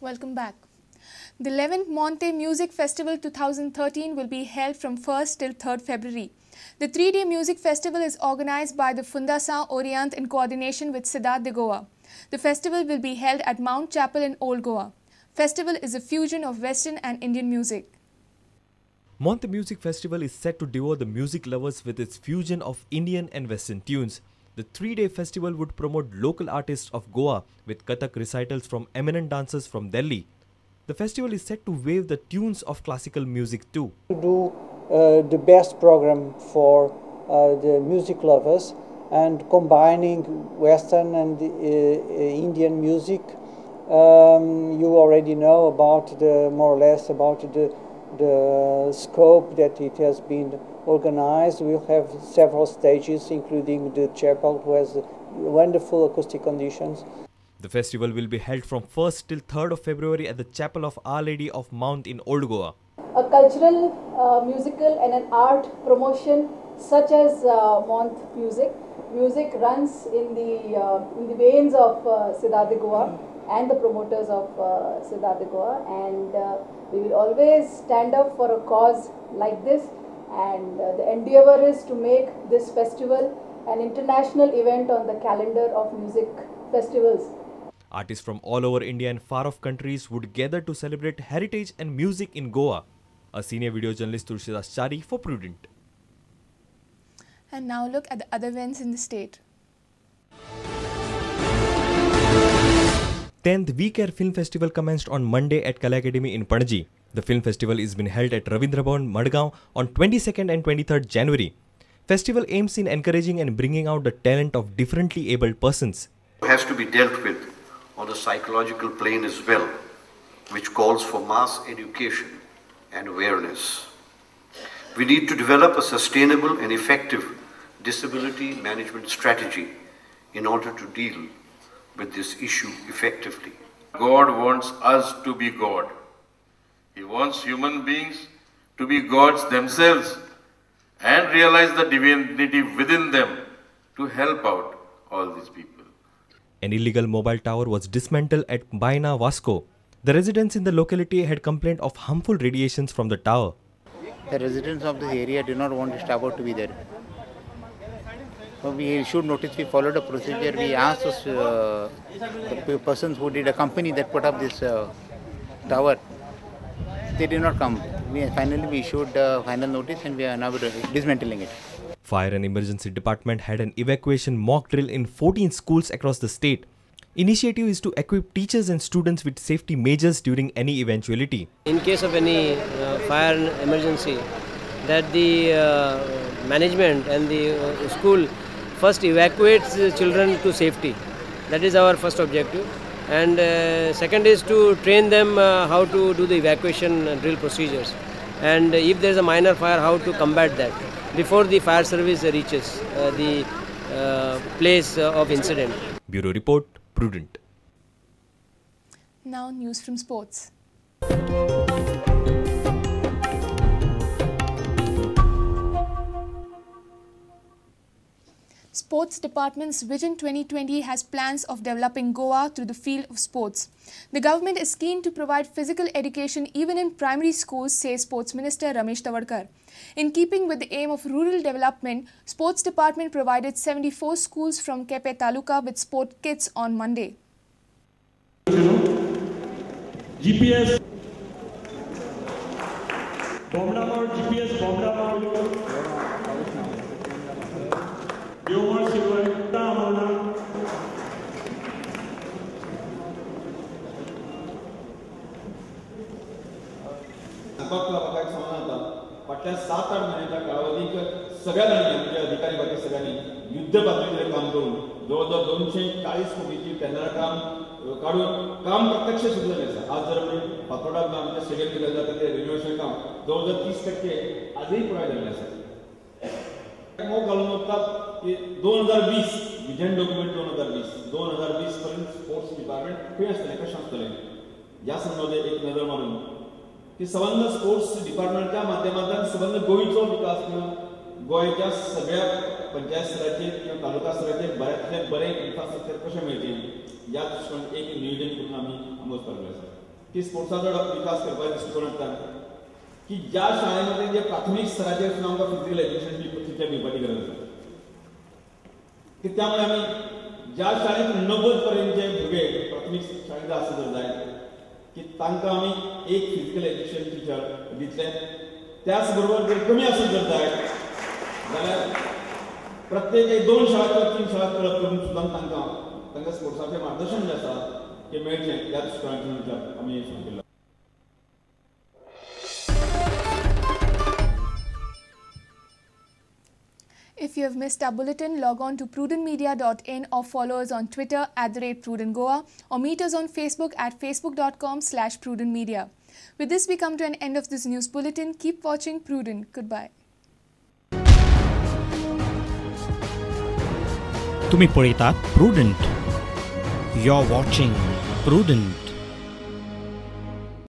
Welcome back. The 11th Monte Music Festival 2013 will be held from 1st till 3rd February. The 3-day music festival is organized by the Fundação Orient in coordination with Cidade de Goa. The festival will be held at Mount Chapel in Old Goa. Festival is a fusion of Western and Indian music. Monte Music Festival is set to devour the music lovers with its fusion of Indian and Western tunes. The 3-day festival would promote local artists of Goa with Kathak recitals from eminent dancers from Delhi. The festival is set to wave the tunes of classical music too. To do the best program for the music lovers and combining Western and Indian music. You already know about the more or less about the scope that it has been organized. We'll have several stages, including the chapel, who has wonderful acoustic conditions. The festival will be held from 1st till 3rd of February at the Chapel of Our Lady of Mount in Old Goa. A cultural, musical and an art promotion such as Mont Music. Music runs in the veins of Cidade de Goa and the promoters of Cidade de Goa, and we will always stand up for a cause like this, and the endeavor is to make this festival an international event on the calendar of music festivals. Artists from all over India and far-off countries would gather to celebrate heritage and music in Goa. A senior video journalist, Tulsidas Chari for Prudent. And now look at the other events in the state. 10th We Care Film Festival commenced on Monday at Kala Academy in Panaji. The film festival is being held at Ravindra Bhavan, Madgaon on 22nd and 23rd January. Festival aims in encouraging and bringing out the talent of differently abled persons. It has to be dealt with on a psychological plane as well, which calls for mass education and awareness. We need to develop a sustainable and effective disability management strategy in order to deal with this issue effectively. God wants us to be God. He wants human beings to be gods themselves and realize the divinity within them to help out all these people. An illegal mobile tower was dismantled at Baina, Vasco. The residents in the locality had complained of harmful radiations from the tower. The residents of this area do not want this tower to be there. So we issued notice, we followed a procedure, we asked those, the persons who did a company that put up this tower. They did not come. Finally we issued a final notice and we are now dismantling it. Fire and Emergency Department had an evacuation mock drill in 14 schools across the state. Initiative is to equip teachers and students with safety measures during any eventuality. In case of any fire emergency, that the management and the school first evacuates the children to safety. That is our first objective. And second is to train them how to do the evacuation drill procedures. And if there is a minor fire, how to combat that before the fire service reaches the place of incident. Bureau Report, Prudent. Now news from sports. Sports Department's Vision 2020 has plans of developing Goa through the field of sports. The government is keen to provide physical education even in primary schools, says Sports Minister Ramesh Tawadkar. In keeping with the aim of rural development, Sports Department provided 74 schools from Kepe Taluka with sport kits on Monday. GPS, GPS, फाटल्या 7-8 म्हयन्याच्या कालावधीक सगळ्या जाणांनी म्हणजे अधिकारी बाकी सगळ्यांनी युद्ध पातळीचेर काम करून जवळ जवळ 240 कोटीची टेंडरां काम काडून काम प्रत्यक्ष सुरू जालें आसा. आज जर आमी फातोर्डा आमच्या स्टेडियम केलें जाता तें रिनोवेशन काम जवळ जवळ 30% आजूय पुराय जाल्लें आसा. मोग घालून वतात की 2020 विजन डॉक्युमेंट 2020 पर्यंत स्पोर्ट्स डिपार्टमेंट खंय आसतलें, कशें आसतलें ह्या संदर्भात एक नदर मारून की सबंद स्पोर्ट्स डिपार्टमेंटच्या माध्यमांतल्यान सबंद गोंयचो विकास किंवा गोंयच्या सगळ्या पंचायत स्तराचेर किंवा तालुका स्तराचेर बऱ्यांतलें बरें इन्फ्रास्ट्रक्चर कशें मेळचें ह्या दृश्टीकोनान एक नियोजन करून आमी वचपाक जाय आसा. की स्पोर्ट्साचो विकास करपाच्या दृश्टिकोनांतल्यान की ज्या शाळेमध्ये जे प्राथमिक स्तराचेर सुद्दां आमकां फिजिकल एज्युकेशन टिचर दिवपाची गरज आसा की त्यामुळे आमी ज्या शाळेत 90 पर्यंतचे भुरगे प्राथमिक शाळेत आसत जर जाय की तांकां आमी एक फिजिकल एज्युकेशन टिचर दितले. त्याच बरोबर जर कमी आसत जर जाय जाल्यार प्रत्येक एक 2 शाळा किंवा 3 शाळा क्लब करून सुद्दां तांकां तांकां स्पोर्ट्साचें मार्गदर्शन जें आसा तें मेळचें ह्या दृश्टिकोनांतल्यान विचार आमी सुरू केला. If you have missed our bulletin, log on to prudentmedia.in or follow us on Twitter @PrudentGoa or meet us on Facebook at facebook.com/prudentmedia. With this, we come to an end of this news bulletin. Keep watching Prudent. Goodbye. तुम्ही पळयतात Prudent. You're watching Prudent.